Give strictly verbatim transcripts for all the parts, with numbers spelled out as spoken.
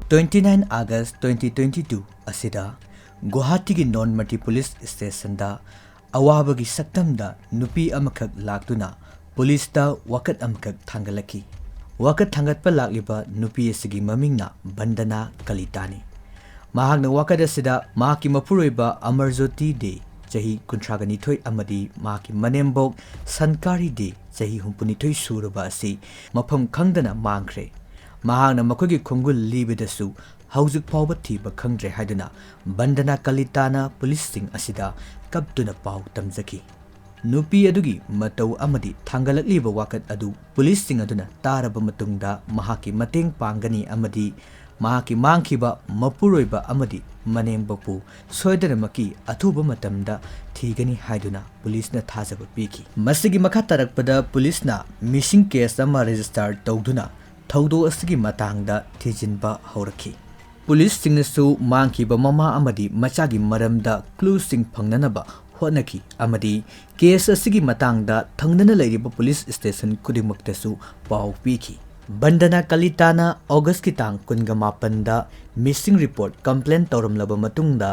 Twenty nine August twenty twenty two ꯑꯁꯤꯗ ꯒꯨꯋꯥꯍꯥꯇꯤꯒꯤ ꯅꯣꯟꯃꯇꯤ police ꯁ꯭ꯇꯦꯁꯟꯗ ꯑꯋꯥꯕꯒꯤ ꯁꯛꯇꯝꯗ ꯅꯨꯄꯤ ꯑꯃꯈꯛ ꯂꯥꯛꯇꯨꯅ ꯄꯨꯂꯤꯁꯇ ꯋꯥꯀꯠ ꯑꯃꯈꯛ ꯊꯥꯡꯒꯠꯂꯛꯈꯤ꯫ ꯋꯥꯀꯠ ꯊꯥꯡꯒꯠꯄ ꯂꯥꯛꯂꯤꯕ ꯅꯨꯄꯤ ꯑꯁꯤꯒꯤ ꯃꯃꯤꯡꯅ ꯕꯟꯗꯅꯥ ꯀꯂꯤꯇꯥꯅꯤ꯫ ꯃꯍꯥꯛꯅ ꯋꯥꯀꯠ ꯑꯁꯤꯗ ꯃꯍꯥꯛꯀꯤ ꯃꯄꯨꯔꯣꯏꯕ ꯑꯃꯔꯖꯣꯇꯤ ꯗꯦ, ꯆꯍꯤ ꯀꯨꯟꯊ꯭ꯔꯥꯒ ꯅꯤꯊꯣꯏ, ꯑꯃꯗꯤ ꯃꯍꯥꯛꯀꯤ ꯃꯅꯦꯝꯕꯣꯛ ꯁꯟꯀꯥꯔꯤ ꯗꯦ, ꯆꯍꯤ ꯍꯨꯝꯐꯨ ꯅꯤꯊꯣꯏ ꯁꯨꯔꯕ ꯑꯁꯤ ꯃꯐꯝ ꯈꯪꯗꯅ ꯃꯥꯡꯈ꯭ꯔꯦ꯫ ꯃꯍꯥꯛꯅ ꯃꯈꯣꯏꯒꯤ ꯈꯣꯡꯒꯨꯜ ꯂꯤꯕꯗꯁꯨ ꯍꯧꯖꯤꯛ ꯐꯥꯎꯕ ꯊꯤꯕ ꯈꯪꯗ꯭ꯔꯦ ꯍꯥꯏꯗꯨꯅ ꯕꯟꯗꯅꯥ ꯀꯂꯤꯇꯥꯅ ꯄꯨꯂꯤꯁꯁꯤꯡ ꯑꯁꯤꯗ ꯀꯞꯇꯨꯅ ꯄꯥꯎ ꯇꯝꯖꯈꯤ꯫ ꯅꯨꯄꯤ ꯑꯗꯨꯒꯤ ꯃꯇꯧ ꯑꯃꯗꯤ ꯊꯥꯡꯒꯠꯂꯛꯂꯤꯕ ꯋꯥꯀꯠ ꯑꯗꯨ ꯄꯨꯂꯤꯁꯁꯤꯡ ꯑꯗꯨꯅ ꯇꯥꯔꯕ ꯃꯇꯨꯡꯗ ꯃꯍꯥꯛꯀꯤ ꯃꯇꯦꯡ ꯄꯥꯡꯒꯅꯤ ꯑꯃꯗꯤ ꯃꯍꯥꯛꯀꯤ ꯃꯥꯡꯈꯤꯕ ꯃꯄꯨꯔꯣꯏꯕ ꯑꯃꯗꯤ ꯃꯅꯦꯝꯕꯣꯛꯄꯨ ꯁꯣꯏꯗꯅꯃꯛꯀꯤ ꯑꯊꯨꯕ ꯃꯇꯝꯗ ꯊꯤꯒꯅꯤ ꯍꯥꯏꯗꯨꯅ ꯄꯨꯂꯤꯁꯅ ꯊꯥꯖꯕ ꯄꯤꯈꯤ꯫ ꯃꯁꯤꯒꯤ ꯃꯈꯥ ꯇꯥꯔꯛꯄꯗ ꯄꯨꯂꯤꯁꯅ ꯃꯤꯁꯤꯡ ꯀꯦꯁ ꯑꯃ ꯔꯦꯖꯤꯁꯇꯔ ꯇꯧꯗꯨꯅ ꯊꯧꯗꯣꯛ ꯑꯁꯤꯒꯤ ꯃꯇꯥꯡꯗ ꯊꯤꯖꯤꯟꯕ ꯍꯧꯔꯛꯈꯤ꯫ ꯄꯨꯂꯤꯁꯁꯤꯡꯅꯁꯨ ꯃꯥꯡꯈꯤꯕ ꯃꯃꯥ ꯑꯃꯗꯤ ꯃꯆꯥꯒꯤ ꯃꯔꯝꯗ ꯀ꯭ꯂꯨꯁꯤꯡ ꯐꯪꯅꯅꯕ ꯍꯣꯠꯅꯈꯤ ꯑꯃꯗꯤ ꯀꯦꯁ ꯑꯁꯤꯒꯤ ꯃꯇꯥꯡꯗ ꯊꯪꯅꯅ ꯂꯩꯔꯤꯕ ꯄꯨꯂꯤꯁ ꯁ꯭ꯇꯦꯁꯟ ꯈꯨꯗꯤꯡꯃꯛꯇꯁꯨ ꯄꯥꯎ ꯄꯤꯈꯤ꯫ ꯕꯟꯗꯅꯥ ꯀꯂꯤꯇꯥꯅ ꯑꯣꯒꯁꯀꯤ ꯇꯥꯡ ꯀꯨꯟꯒ ꯃꯥꯄꯟꯗ ꯃꯤꯁꯤꯡ ꯔꯤꯄꯣꯔꯠ ꯀꯝꯄ꯭ꯂꯦꯟ ꯇꯧꯔꯝꯂꯕ ꯃꯇꯨꯡꯗ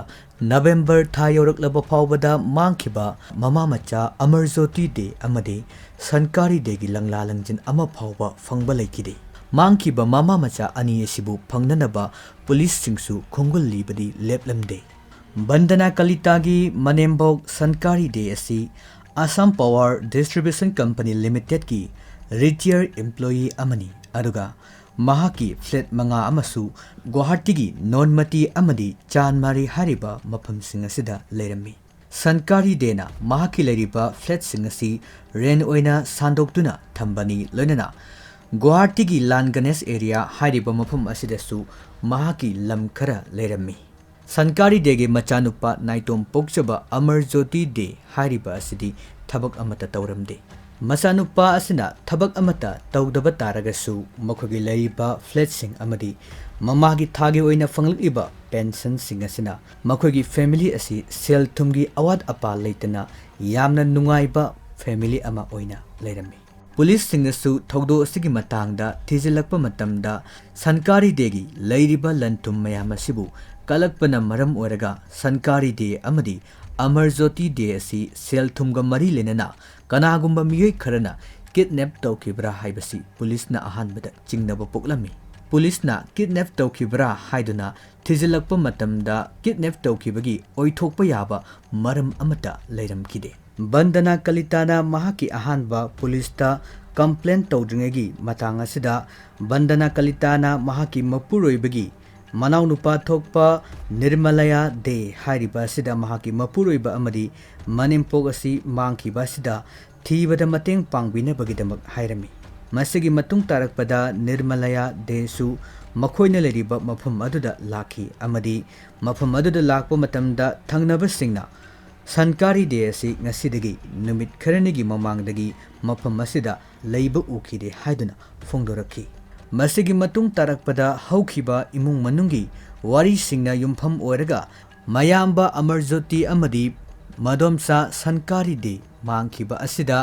ꯅꯕꯦꯝꯕꯔ ꯊꯥ ꯌꯧꯔꯛꯂꯕ ꯐꯥꯎꯕꯗ ꯃꯥꯡꯈꯤꯕ ꯃꯃꯥ ꯃꯆꯥ ꯑꯃꯔꯖꯣꯇꯤ ꯗꯦ ꯑꯃꯗꯤ ꯁꯟꯀꯥꯔꯤ ꯗꯦꯒꯤ ꯂꯪꯂꯥ ꯂꯪꯖꯤꯟ ꯑꯃ ꯐꯥꯎꯕ ꯐꯪꯕ ꯂꯩꯈꯤꯗꯦ꯫ ꯃꯥꯡꯈꯤꯕ ꯃꯃꯥ ꯃꯆꯥ ꯑꯅꯤ ꯑꯁꯤꯕꯨ ꯐꯪꯅꯅꯕ ꯄꯨꯂꯤꯁꯁꯤꯡꯁꯨ ꯈꯣꯡꯒꯨꯜ ꯂꯤꯕꯗꯤ ꯂꯦꯞꯂꯝꯗꯦ꯫ ꯕꯟꯗꯅꯥ ꯀꯂꯤꯇꯥꯒꯤ ꯃꯅꯦꯝꯕꯣꯛ ꯁꯟꯀꯥꯔꯤ ꯗꯦ ꯑꯁꯤ ꯑꯁꯥꯝ ꯄꯥꯋꯔ ꯗꯤꯁꯇ꯭ꯔꯤꯕ꯭ꯌꯨꯁꯟ ꯀꯝꯄꯅꯤ ꯂꯤꯃꯤꯇꯦꯗꯀꯤ ꯔꯤꯇꯤꯌꯔ ꯏꯝꯄ꯭ꯂꯣꯌꯤ ꯑꯃꯅꯤ, ꯑꯗꯨꯒ ꯃꯍꯥꯛꯀꯤ ꯐ꯭ꯂꯦꯠ ꯃꯉꯥ ꯑꯃꯁꯨ ꯒꯨꯋꯥꯍꯥꯇꯤꯒꯤ ꯅꯣꯟꯃꯇꯤ ꯑꯃꯗꯤ ꯆꯥꯟꯃꯥꯔꯤ ꯍꯥꯏꯔꯤꯕ ꯃꯐꯝꯁꯤꯡ ꯑꯁꯤꯗ ꯂꯩꯔꯝꯃꯤ꯫ ꯁꯟꯀꯥꯔꯤ ꯗꯦꯅ ꯃꯍꯥꯛꯀꯤ ꯂꯩꯔꯤꯕ ꯐ꯭ꯂꯦꯠꯁꯤꯡ ꯑꯁꯤ ꯔꯦꯟ ꯑꯣꯏꯅ ꯁꯥꯟꯗꯣꯛꯇꯨꯅ ꯊꯝꯕꯅꯤ, ꯂꯣꯏꯅꯅ ꯒꯨꯋꯥꯍꯥꯇꯤꯒꯤ ꯂꯥꯟ ꯒꯅꯦꯁ ꯑꯦꯔꯤꯌꯥ ꯍꯥꯏꯔꯤꯕ ꯃꯐꯝ ꯑꯁꯤꯗꯁꯨ ꯃꯍꯥꯛꯀꯤ ꯂꯝ ꯈꯔ ꯂꯩꯔꯝꯃꯤ꯫ ꯁꯟꯀꯥꯔꯤ ꯗꯦꯒꯤ ꯃꯆꯥꯅꯨꯄꯥ ꯅꯥꯏꯇꯣꯝ ꯄꯣꯛꯆꯕ ꯑꯃꯔ ꯖꯣꯇꯤ ꯗꯦ ꯍꯥꯏꯔꯤꯕ ꯑꯁꯤꯗꯤ ꯊꯕꯛ ꯑꯃꯠꯇ ꯇꯧꯔꯝꯗꯦ꯫ ꯃꯆꯥꯅꯨꯄꯥ ꯑꯁꯤꯅ ꯊꯕꯛ ꯑꯃꯠꯇ ꯇꯧꯗꯕ ꯇꯥꯔꯒꯁꯨ, ꯃꯈꯣꯏꯒꯤ ꯂꯩꯔꯤꯕ ꯐ꯭ꯂꯦꯠꯁꯤꯡ ꯑꯃꯗꯤ ꯃꯃꯥꯒꯤ ꯊꯥꯒꯤ ꯑꯣꯏꯅ ꯐꯪꯂꯛꯂꯤꯕ ꯄꯦꯟꯁꯟꯁꯤꯡ ꯑꯁꯤꯅ ꯃꯈꯣꯏꯒꯤ ꯐꯦꯃꯤꯂꯤ ꯑꯁꯤ ꯁꯦꯜ ꯊꯨꯝꯒꯤ ꯑꯋꯥꯠ ꯑꯄꯥ ꯂꯩꯇꯅ ꯌꯥꯝꯅ ꯅꯨꯡꯉꯥꯏꯕ ꯐꯦꯃꯤꯂꯤ ꯑꯃ ꯑꯣꯏꯅ ꯂꯩꯔꯝꯃꯤ꯫ ꯄꯨꯂꯤꯁꯁꯤꯡꯅꯁꯨ ꯊꯧꯗꯣꯛ ꯑꯁꯤꯒꯤ ꯃꯇꯥꯡꯗ ꯊꯤꯖꯤꯜꯂꯛꯄ ꯃꯇꯝꯗ ꯁꯟꯀꯥꯔꯤ ꯗꯦꯒꯤ ꯂꯩꯔꯤꯕ ꯂꯟ ꯊꯨꯝ ꯃꯌꯥꯝ ꯑꯁꯤꯕꯨ ꯀꯜꯂꯛꯄꯅ ꯃꯔꯝ ꯑꯣꯏꯔꯒ ꯁꯟꯀꯥꯔꯤ ꯗꯦ ꯑꯃꯗꯤ ꯑꯃꯔ ꯖꯣꯇꯤ ꯗꯦ ꯑꯁꯤ ꯁꯦꯜ ꯊꯨꯝꯒ ꯃꯔꯤ ꯂꯩꯅꯅ ꯀꯅꯥꯒꯨꯝꯕ ꯃꯤꯑꯣꯏ ꯈꯔꯅ ꯀꯤꯗꯅꯦꯞ ꯇꯧꯈꯤꯕ꯭ꯔꯥ ꯍꯥꯏꯕꯁꯤ ꯄꯨꯂꯤꯁꯅ ꯑꯍꯥꯟꯕꯗ ꯆꯤꯡꯅꯕ ꯄꯣꯛꯂꯝꯃꯤ꯫ ꯄꯨꯂꯤꯁꯅ ꯀꯤꯗꯅꯦꯞ ꯇꯧꯈꯤꯕ꯭ꯔꯥ ꯍꯥꯏꯗꯨꯅ ꯊꯤꯖꯤꯜꯂꯛꯄ ꯃꯇꯝꯗ ꯀꯤꯗꯅꯦꯞ ꯇꯧꯈꯤꯕꯒꯤ ꯑꯣꯏꯊꯣꯛꯄ ꯌꯥꯕ ꯃꯔꯝ ꯑꯃꯠꯇ ꯂꯩꯔꯝꯈꯤꯗꯦ꯫ ꯕꯟꯗꯅꯥ ꯀꯂꯤꯇꯥꯅ ꯃꯍꯥꯛꯀꯤ ꯑꯍꯥꯟꯕ ꯄꯨꯂꯤꯁꯇ ꯀꯝꯄ꯭ꯂꯦꯟ ꯇꯧꯗ꯭ꯔꯤꯉꯩꯒꯤ ꯃꯇꯥꯡ ꯑꯁꯤꯗ ꯕꯟꯗꯅꯥ ꯀꯂꯤꯇꯥꯅ ꯃꯍꯥꯛꯀꯤ ꯃꯄꯨꯔꯣꯏꯕꯒꯤ ꯃꯅꯥꯎꯅꯨꯄꯥ ꯊꯣꯛꯄ ꯅꯤꯔꯃꯂꯌꯥ ꯗꯦ ꯍꯥꯏꯔꯤꯕ ꯑꯁꯤꯗ ꯃꯍꯥꯛꯀꯤ ꯃꯄꯨꯔꯣꯏꯕ ꯑꯃꯗꯤ ꯃꯅꯦꯝꯄꯣꯛ ꯑꯁꯤ ꯃꯥꯡꯈꯤꯕ ꯑꯁꯤꯗ ꯊꯤꯕꯗ ꯃꯇꯦꯡ ꯄꯥꯡꯕꯤꯅꯕꯒꯤꯗꯃꯛ ꯍꯥꯏꯔꯝꯃꯤ꯫ ꯃꯁꯤꯒꯤ ꯃꯇꯨꯡ ꯇꯥꯔꯛꯄꯗ ꯅꯤꯔꯃꯂꯌꯥ ꯗꯦꯁꯨ ꯃꯈꯣꯏꯅ ꯂꯩꯔꯤꯕ ꯃꯐꯝ ꯑꯗꯨꯗ ꯂꯥꯛꯈꯤ ꯑꯃꯗꯤ ꯃꯐꯝ ꯑꯗꯨꯗ ꯂꯥꯛꯄ ꯃꯇꯝꯗ ꯊꯪꯅꯕꯁꯤꯡꯅ ꯁꯟꯀꯥꯔꯤ ꯗꯦ ꯑꯁꯤ ꯉꯁꯤꯗꯒꯤ ꯅꯨꯃꯤꯠ ꯈꯔꯅꯤꯒꯤ ꯃꯃꯥꯡꯗꯒꯤ ꯃꯐꯝ ꯑꯁꯤꯗ ꯂꯩꯕ ꯎꯈꯤꯗꯦ ꯍꯥꯏꯗꯨꯅ ꯐꯣꯡꯗꯣꯔꯛꯈꯤ꯫ ꯃꯁꯤꯒꯤ ꯃꯇꯨꯡ ꯇꯥꯔꯛꯄꯗ ꯍꯧꯈꯤꯕ ꯏꯃꯨꯡ ꯃꯅꯨꯡꯒꯤ ꯋꯥꯔꯤꯁꯤꯡꯅ ꯌꯨꯝꯐꯝ ꯑꯣꯏꯔꯒ ꯃꯌꯥꯝꯕ ꯑꯃꯔ ꯖꯣꯇꯤ ꯑꯃꯗꯤ ꯃꯗꯣꯝꯆꯥ ꯁꯟꯀꯥꯔꯤ ꯗꯦ ꯃꯥꯡꯈꯤꯕ ꯑꯁꯤꯗ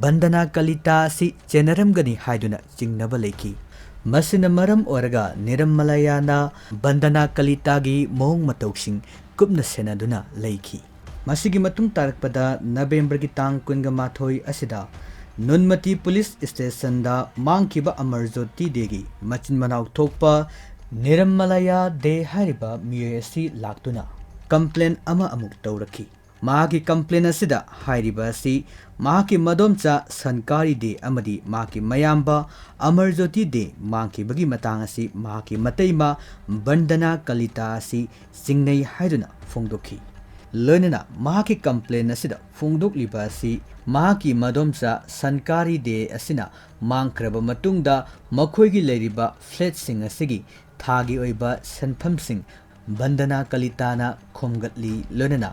ꯕꯟꯗꯅꯥ ꯀꯂꯤꯇꯥ ꯑꯁꯤ ꯆꯦꯟꯅꯔꯝꯒꯅꯤ ꯍꯥꯏꯗꯨꯅ ꯆꯤꯡꯅꯕ ꯂꯩꯈꯤ꯫ ꯃꯁꯤꯅ ꯃꯔꯝ ꯑꯣꯏꯔꯒ ꯅꯤꯔꯝꯃꯂꯌꯥꯅ ꯕꯟꯗꯅꯥ ꯀꯂꯤꯇꯥꯒꯤ ꯃꯑꯣꯡ ꯃꯇꯧꯁꯤꯡ ꯀꯨꯞꯅ ꯁꯦꯟꯅꯗꯨꯅ ꯂꯩꯈꯤ꯫ ꯃꯁꯤꯒꯤ ꯃꯇꯨꯡ ꯇꯥꯔꯛꯄꯗ ꯅꯕꯦꯝꯕꯔꯒꯤ ꯇꯥꯡ ꯀꯨꯟꯒ ꯃꯥꯊꯣꯏ ꯑꯁꯤꯗ ꯅꯨꯟꯃꯇꯤ ꯄꯨꯂꯤꯁ ꯁ꯭ꯇꯦꯁꯟꯗ ꯃꯥꯡꯈꯤꯕ ꯑꯃꯔ ꯖꯣꯇꯤ ꯗꯦꯒꯤ ꯃꯆꯤꯟ ꯃꯅꯥꯎ ꯊꯣꯛꯄ ꯅꯤꯔꯝꯃꯂꯌꯥ ꯗꯦ ꯍꯥꯏꯔꯤꯕ ꯃꯤꯑꯣꯏ ꯑꯁꯤ ꯂꯥꯛꯇꯨꯅ ꯀꯝꯄ꯭ꯂꯦꯟ ꯑꯃ ꯑꯃꯨꯛ ꯇꯧꯔꯛꯈꯤ꯫ ꯃꯍꯥꯛꯀꯤ ꯀꯝꯄ꯭ꯂꯦꯟ ꯑꯁꯤꯗ ꯍꯥꯏꯔꯤꯕ ꯑꯁꯤ ꯃꯍꯥꯛꯀꯤ ꯃꯗꯣꯝꯆꯥ ꯁꯟꯀꯥꯔꯤ ꯗꯦ ꯑꯃꯗꯤ ꯃꯍꯥꯛꯀꯤ ꯃꯌꯥꯝꯕ ꯑꯃꯔ ꯖꯣꯇꯤ ꯗꯦ ꯃꯥꯡꯈꯤꯕꯒꯤ ꯃꯇꯥꯡ ꯑꯁꯤ ꯃꯍꯥꯛꯀꯤ ꯃꯇꯩꯃ ꯕꯟꯗꯅꯥ ꯀꯂꯤꯇꯥ ꯑꯁꯤ ꯆꯤꯡꯅꯩ ꯍꯥꯏꯗꯨꯅ ꯐꯣꯡꯗꯣꯛꯈꯤ꯫ ꯂꯣꯏꯅꯅ ꯃꯍꯥꯛꯀꯤ ꯀꯝꯄ꯭ꯂꯦꯟ ꯑꯁꯤꯗ ꯐꯣꯡꯗꯣꯛꯂꯤꯕ ꯑꯁꯤ ꯃꯍꯥꯛꯀꯤ ꯃꯗꯣꯝꯆꯥ ꯁꯟꯀꯥꯔꯤ ꯗꯦ ꯑꯁꯤꯅ ꯃꯥꯡꯈ꯭ꯔꯕ ꯃꯇꯨꯡꯗ ꯃꯈꯣꯏꯒꯤ ꯂꯩꯔꯤꯕ ꯐ꯭ꯂꯦꯠꯁꯤꯡ ꯑꯁꯤꯒꯤ ꯊꯥꯒꯤ ꯑꯣꯏꯕ ꯁꯦꯟꯐꯝꯁꯤꯡ ꯕꯟꯗꯅꯥ ꯀꯂꯤꯇꯥꯅ ꯈꯣꯝꯒꯠꯂꯤ, ꯂꯣꯏꯅꯅ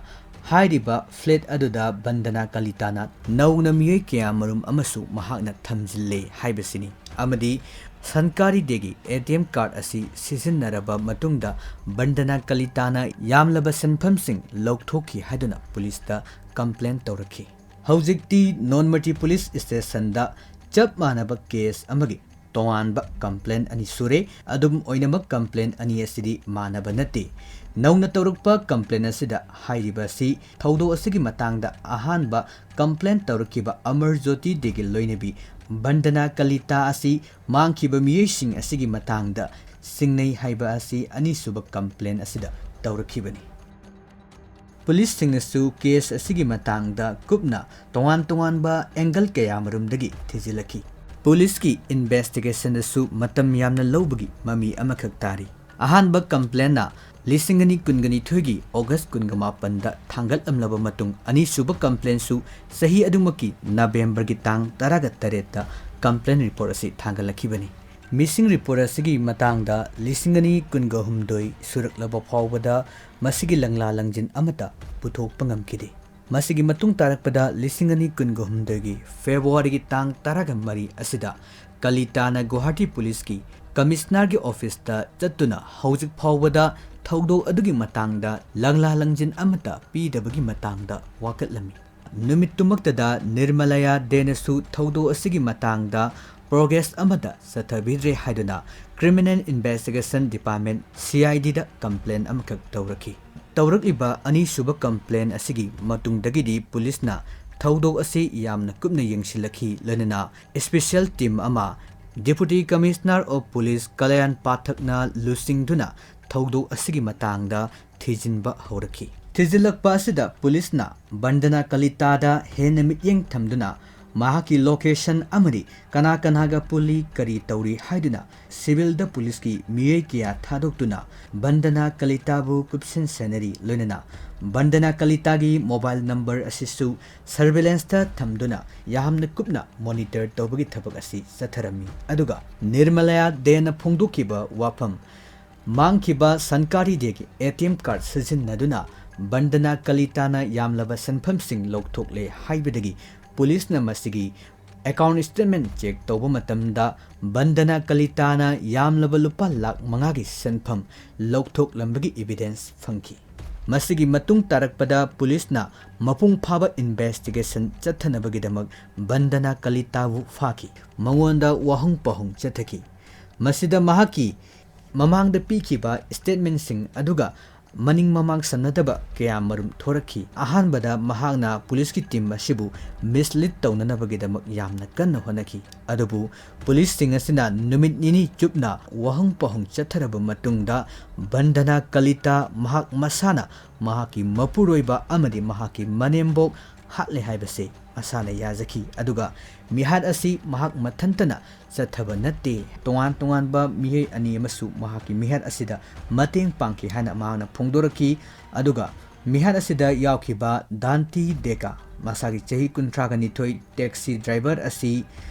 ꯍꯥꯏꯔꯤꯕ ꯐ꯭ꯂꯦꯠ ꯑꯗꯨꯗ ꯕꯟꯗꯅꯥ ꯀꯂꯤꯇꯥꯅ ꯅꯧꯅ ꯃꯤꯑꯣꯏ ꯀꯌꯥꯃꯔꯨꯝ ꯑꯃꯁꯨ ꯃꯍꯥꯛꯅ ꯊꯝꯖꯤꯜꯂꯦ ꯍꯥꯏꯕꯁꯤꯅꯤ꯫ ꯑꯃꯗꯤ ꯁꯟꯀꯥꯔꯤ ꯗꯦꯒꯤ ꯑꯦ ꯇꯤ ꯑꯦꯝ ꯀꯥꯔꯗ ꯑꯁꯤ ꯁꯤꯖꯤꯟꯅꯔꯕ ꯃꯇꯨꯡꯗ ꯕꯟꯗꯅꯥ ꯀꯂꯤꯇꯥꯅ ꯌꯥꯝꯂꯕ ꯁꯦꯟꯐꯝꯁꯤꯡ ꯂꯧꯊꯣꯛꯈꯤ ꯍꯥꯏꯗꯨꯅ ꯄꯨꯂꯤꯁꯇ ꯀꯝꯄ꯭ꯂꯦꯟ ꯇꯧꯔꯛꯈꯤ꯫ ꯍꯧꯖꯤꯛꯇꯤ ꯅꯣꯟꯃꯇꯤ ꯄꯨꯂꯤꯁ ꯁ꯭ꯇꯦꯁꯟꯗ ꯆꯞ ꯃꯥꯟꯅꯕ ꯀꯦꯁ ꯑꯃꯒꯤ ꯇꯣꯉꯥꯟꯕ ꯀꯝꯄ꯭ꯂꯦꯟ ꯑꯅꯤ ꯁꯨꯔꯦ꯫ ꯑꯗꯨꯝ ꯑꯣꯏꯅꯃꯛ, ꯀꯝꯄ꯭ꯂꯦꯟ ꯑꯅꯤ ꯑꯁꯤꯗꯤ ꯃꯥꯟꯅꯕ ꯅꯠꯇꯦ꯫ ꯅꯧꯅ ꯇꯧꯔꯛꯄ ꯀꯝꯄ꯭ꯂꯦꯟ ꯑꯁꯤꯗ ꯍꯥꯏꯔꯤꯕ ꯑꯁꯤ ꯊꯧꯗꯣꯛ ꯑꯁꯤꯒꯤ ꯃꯇꯥꯡꯗ ꯑꯍꯥꯟꯕ ꯀꯝꯄ꯭ꯂꯦꯟ ꯇꯧꯔꯛꯈꯤꯕ ꯑꯃꯔ ꯖꯣꯇꯤ ꯗꯦꯒꯤ ꯂꯣꯏꯅꯕꯤ ꯕꯟꯗꯅꯥ ꯀꯂꯤꯇꯥ ꯑꯁꯤ ꯃꯥꯡꯈꯤꯕ ꯃꯤꯑꯣꯏꯁꯤꯡ ꯑꯁꯤꯒꯤ ꯃꯇꯥꯡꯗ ꯁꯤꯡꯅꯩ ꯍꯥꯏꯕ ꯑꯁꯤ ꯑꯅꯤꯁꯨꯕ ꯀꯝꯄ꯭ꯂꯦꯟ ꯑꯁꯤꯗ ꯇꯧꯔꯛꯈꯤꯕꯅꯤ꯫ ꯄꯨꯂꯤꯁꯁꯤꯡꯅꯁꯨ ꯀꯦꯁ ꯑꯁꯤꯒꯤ ꯃꯇꯥꯡꯗ ꯀꯨꯞꯅ ꯇꯣꯉꯥꯟ ꯇꯣꯉꯥꯟꯕ ꯑꯦꯡꯒꯜ ꯀꯌꯥꯃꯔꯨꯝꯗꯒꯤ ꯊꯤꯖꯤꯜꯂꯛꯈꯤ꯫ ꯄꯨꯂꯤꯁꯀꯤ ꯏꯟꯚꯦꯁꯇꯤꯒꯦꯁꯟꯗꯁꯨ ꯃꯇꯝ ꯌꯥꯝꯅ ꯂꯧꯕꯒꯤ ꯃꯃꯤ ꯑꯃꯈꯛ ꯇꯥꯔꯤ꯫ ꯑꯍꯥꯟꯕ ꯀꯝꯄ꯭ꯂꯦꯟꯅ ꯂꯤꯁꯤꯡ ꯑꯅꯤ ꯀꯨꯟꯒ ꯅꯤꯊꯣꯏꯒꯤ ꯑꯣꯒꯁ ꯀꯨꯟꯒ ꯃꯥꯄꯟꯗ ꯊꯥꯡꯒꯠꯂꯝꯂꯕ ꯃꯇꯨꯡ, ꯑꯅꯤꯁꯨꯕ ꯀꯝꯄ꯭ꯂꯦꯟꯁꯨ ꯆꯍꯤ ꯑꯗꯨꯃꯛꯀꯤ ꯅꯕꯦꯝꯕꯔꯒꯤ ꯇꯥꯡ ꯇꯔꯥꯒ ꯇꯔꯦꯠꯇ ꯀꯝꯄ꯭ꯂꯦꯟ ꯔꯤꯄꯣꯔꯠ ꯑꯁꯤ ꯊꯥꯡꯒꯠꯂꯛꯈꯤꯕꯅꯤ꯫ ꯃꯤꯁꯤꯡ ꯔꯤꯄꯣꯔꯠ ꯑꯁꯤꯒꯤ ꯃꯇꯥꯡꯗ ꯂꯤꯁꯤꯡ ꯑꯅꯤ ꯀꯨꯟꯒ ꯍꯨꯝꯗꯣꯏ ꯁꯨꯔꯛꯂꯕ ꯐꯥꯎꯕꯗ ꯃꯁꯤꯒꯤ ꯂꯪꯂꯥ ꯂꯪꯖꯤꯟ ꯑꯃꯠꯇ ꯄꯨꯊꯣꯛꯄ ꯉꯝꯈꯤꯗꯦ꯫ ꯃꯁꯤꯒꯤ ꯃꯇꯨꯡ ꯇꯥꯔꯛꯄꯗ ꯂꯤꯁꯤꯡ ꯑꯅꯤ ꯀꯨꯟꯒ ꯍꯨꯝꯗꯣꯏꯒꯤ ꯐꯦꯕ꯭ꯔꯨꯋꯥꯔꯤꯒꯤ ꯇꯥꯡ ꯇꯔꯥꯒ ꯃꯔꯤ ꯑꯁꯤꯗ ꯀꯂꯤꯇꯥꯅ ꯒꯨꯋꯥꯍꯥꯇꯤ ꯄꯨꯂꯤꯁꯀꯤ ꯀꯃꯤꯁꯅꯔꯒꯤ ꯑꯣꯐꯤꯁꯇ ꯆꯠꯇꯨꯅ ꯍꯧꯖꯤꯛ ꯐꯥꯎꯕꯗ ꯊꯧꯗꯣꯛ ꯑꯗꯨꯒꯤ ꯃꯇꯥꯡꯗ ꯂꯪꯂꯥ ꯂꯪꯖꯤꯟ ꯑꯃꯠꯇ ꯄꯤꯗꯕꯒꯤ ꯃꯇꯥꯡꯗ ꯋꯥꯀꯠꯂꯝꯃꯤ꯫ ꯅꯨꯃꯤꯠꯇꯨꯃꯛꯇꯗ ꯅꯤꯔꯃꯂꯌꯥ ꯗꯦꯅꯁꯨ ꯊꯧꯗꯣꯛ ꯑꯁꯤꯒꯤ ꯃꯇꯥꯡꯗ ꯄ꯭ꯔꯣꯒ꯭ꯔꯦꯁ ꯑꯃꯠꯇ ꯆꯠꯊꯕꯤꯗ꯭ꯔꯦ ꯍꯥꯏꯗꯨꯅ criminal investigation department, C I ꯗꯤꯗ complain ꯑꯃꯈꯛ ꯇꯧꯔꯛꯈꯤ꯫ ꯇꯧꯔꯛꯂꯤꯕ ꯑꯅꯤꯁꯨꯕ ꯀꯝꯄ꯭ꯂꯦꯟ ꯑꯁꯤꯒꯤ ꯃꯇꯨꯡꯗꯒꯤꯗꯤ ꯄꯨꯂꯤꯁꯅ ꯊꯧꯗꯣꯛ ꯑꯁꯤ ꯌꯥꯝꯅ ꯀꯨꯞꯅ ꯌꯦꯡꯁꯤꯜꯂꯛꯈꯤ, ꯂꯣꯏꯅꯅ ꯏꯁꯄꯤꯁꯦꯜ ꯇꯤꯝ ꯑꯃ Deputy Commissioner of Police Kalyan ꯄꯥꯊꯛꯅ ꯂꯨꯆꯤꯡꯗꯨꯅ ꯊꯧꯗꯣꯛ ꯑꯁꯤꯒꯤ ꯃꯇꯥꯡꯗ ꯊꯤꯖꯤꯟꯕ ꯍꯧꯔꯛꯈꯤ꯫ ꯊꯤꯖꯤꯜꯂꯛꯄ ꯑꯁꯤꯗ ꯄꯨꯂꯤꯁꯅ ꯕꯟꯗꯅꯥ ꯀꯂꯤꯇꯥꯗ ꯍꯦꯟꯅ ꯃꯤꯠꯌꯦꯡ ꯊꯝꯗꯨꯅ ꯃꯍꯥꯛꯀꯤ ꯂꯣꯀꯦꯁꯟ ꯑꯃꯗꯤ ꯀꯅꯥ ꯀꯅꯥꯒ ꯄꯨꯜꯂꯤ, ꯀꯔꯤ ꯇꯧꯔꯤ ꯍꯥꯏꯗꯨꯅ ꯁꯤꯚꯤꯜꯗ ꯄꯨꯂꯤꯁꯀꯤ ꯃꯤꯑꯣꯏ ꯀꯌꯥ ꯊꯥꯗꯣꯛꯇꯨꯅ ꯕꯟꯗꯅꯥ ꯀꯂꯤꯇꯥꯕꯨ ꯀꯨꯞꯁꯤꯟ ꯁꯦꯟꯅꯔꯤ, ꯂꯣꯏꯅꯅ ꯕꯟꯗꯅꯥ ꯀꯂꯤꯇꯥꯒꯤ ꯃꯣꯕꯥꯏꯜ ꯅꯝꯕꯔ ꯑꯁꯤꯁꯨ ꯁꯔꯚꯦꯂꯦꯟꯁꯇ ꯊꯝꯗꯨꯅ ꯌꯥꯝꯅ ꯀꯨꯞꯅ ꯃꯣꯅꯤꯇꯔ ꯇꯧꯕꯒꯤ ꯊꯕꯛ ꯑꯁꯤ ꯆꯠꯊꯔꯝꯃꯤ꯫ ꯑꯗꯨꯒ ꯅꯤꯔꯃꯂꯌꯥ ꯗꯦꯅ ꯐꯣꯡꯗꯣꯛꯈꯤꯕ ꯋꯥꯐꯝ, ꯃꯥꯡꯈꯤꯕ ꯁꯟꯀꯥꯔꯤ ꯗꯦꯒꯤ ꯑꯦ ꯇꯤ ꯑꯦꯝ ꯀꯥꯔꯗ ꯁꯤꯖꯤꯟꯅꯗꯨꯅ ꯕꯟꯗꯅꯥ ꯀꯂꯤꯇꯥꯅ ꯌꯥꯝꯂꯕ ꯁꯦꯟꯐꯝꯁꯤꯡ ꯂꯧꯊꯣꯛꯂꯦ ꯍꯥꯏꯕꯗꯒꯤ ꯄꯨꯂꯤꯁꯅ ꯃꯁꯤꯒꯤ ꯑꯦꯀꯥꯎꯟꯠ ꯁ꯭ꯇꯦꯠꯃꯦꯟꯠ ꯆꯦꯛ ꯇꯧꯕ ꯃꯇꯝꯗ ꯕꯟꯗꯅꯥ ꯀꯂꯤꯇꯥꯅ ꯌꯥꯝꯂꯕ ꯂꯨꯄꯥ ꯂꯥꯈ ꯃꯉꯥꯒꯤ ꯁꯦꯟꯐꯝ ꯂꯧꯊꯣꯛꯂꯝꯕꯒꯤ ꯏꯚꯤꯗꯦꯟꯁ ꯐꯪꯈꯤ꯫ ꯃꯁꯤꯒꯤ ꯃꯇꯨꯡ ꯇꯥꯔꯛꯄꯗ ꯄꯨꯂꯤꯁꯅ ꯃꯄꯨꯡ ꯐꯥꯕ ꯏꯟꯚꯦꯁꯇꯤꯒꯦꯁꯟ ꯆꯠꯊꯅꯕꯒꯤꯗꯃꯛ ꯕꯟꯗꯅꯥ ꯀꯂꯤꯇꯥꯕꯨ ꯐꯥꯈꯤ꯫ ꯃꯉꯣꯟꯗ ꯋꯥꯍꯪ ꯄꯥꯎꯍꯪ ꯆꯠꯊꯈꯤ꯫ ꯃꯁꯤꯗ ꯃꯍꯥꯛꯀꯤ ꯃꯃꯥꯡꯗ ꯄꯤꯈꯤꯕ ꯁ꯭ꯇꯦꯠꯃꯦꯟꯁꯤꯡ ꯑꯗꯨꯒ ꯃꯅꯤꯡ ꯃꯃꯥꯡ ꯁꯝꯅꯗꯕ ꯀꯌꯥ ꯃꯔꯨꯝ ꯊꯣꯔꯛꯈꯤ꯫ ꯑꯍꯥꯟꯕꯗ ꯃꯍꯥꯛꯅ ꯄꯨꯂꯤꯁꯀꯤ ꯇꯤꯝ ꯑꯁꯤꯕꯨ ꯃꯤꯁꯂꯤꯗ ꯇꯧꯅꯅꯕꯒꯤꯗꯃꯛ ꯌꯥꯝꯅ ꯀꯟꯅ ꯍꯣꯠꯅꯈꯤ꯫ ꯑꯗꯨꯕꯨ ꯄꯨꯂꯤꯁꯁꯤꯡ ꯑꯁꯤꯅ ꯅꯨꯃꯤꯠ ꯅꯤꯅꯤ ꯆꯨꯞꯅ ꯋꯥꯍꯪ ꯄꯥꯎꯍꯪ ꯆꯠꯊꯔꯕ ꯃꯇꯨꯡꯗ ꯕꯟꯗꯅꯥ ꯀꯂꯤꯇꯥ ꯃꯍꯥꯛ ꯃꯁꯥꯅ ꯃꯍꯥꯛꯀꯤ ꯃꯄꯨꯔꯣꯏꯕ ꯑꯃꯗꯤ ꯃꯍꯥꯛꯀꯤ ꯃꯅꯦꯝꯕꯣꯛ ꯍꯥꯠꯂꯦ ꯍꯥꯏꯕꯁꯤ ꯃꯁꯥꯅ ꯌꯥꯖꯈꯤ꯫ ꯑꯗꯨꯒ ꯃꯤꯍꯥꯠ ꯑꯁꯤ ꯃꯍꯥꯛ ꯃꯊꯟꯇꯅ ꯆꯠꯊꯕ ꯅꯠꯇꯦ, ꯇꯣꯉꯥꯟ ꯇꯣꯉꯥꯟꯕ ꯃꯤꯑꯣꯏ ꯑꯅꯤ ꯑꯃꯁꯨ ꯃꯍꯥꯛꯀꯤ ꯃꯤꯍꯥꯠ ꯑꯁꯤꯗ ꯃꯇꯦꯡ ꯄꯥꯡꯈꯤ ꯍꯥꯏꯅ ꯃꯍꯥꯛꯅ ꯐꯣꯡꯗꯣꯔꯛꯈꯤ꯫ ꯑꯗꯨꯒ ꯃꯤꯍꯥꯠ ꯑꯁꯤꯗ ꯌꯥꯎꯈꯤꯕ ꯗꯥꯟꯇꯤ ꯗꯦꯀꯥ, ꯃꯁꯥꯒꯤ ꯆꯍꯤ ꯀꯨꯟꯊ꯭ꯔꯥꯒ ꯅꯤꯊꯣꯏ, ꯇꯦꯛꯁꯤ ꯗ꯭ꯔꯥꯏꯚꯔ ꯑꯁꯤ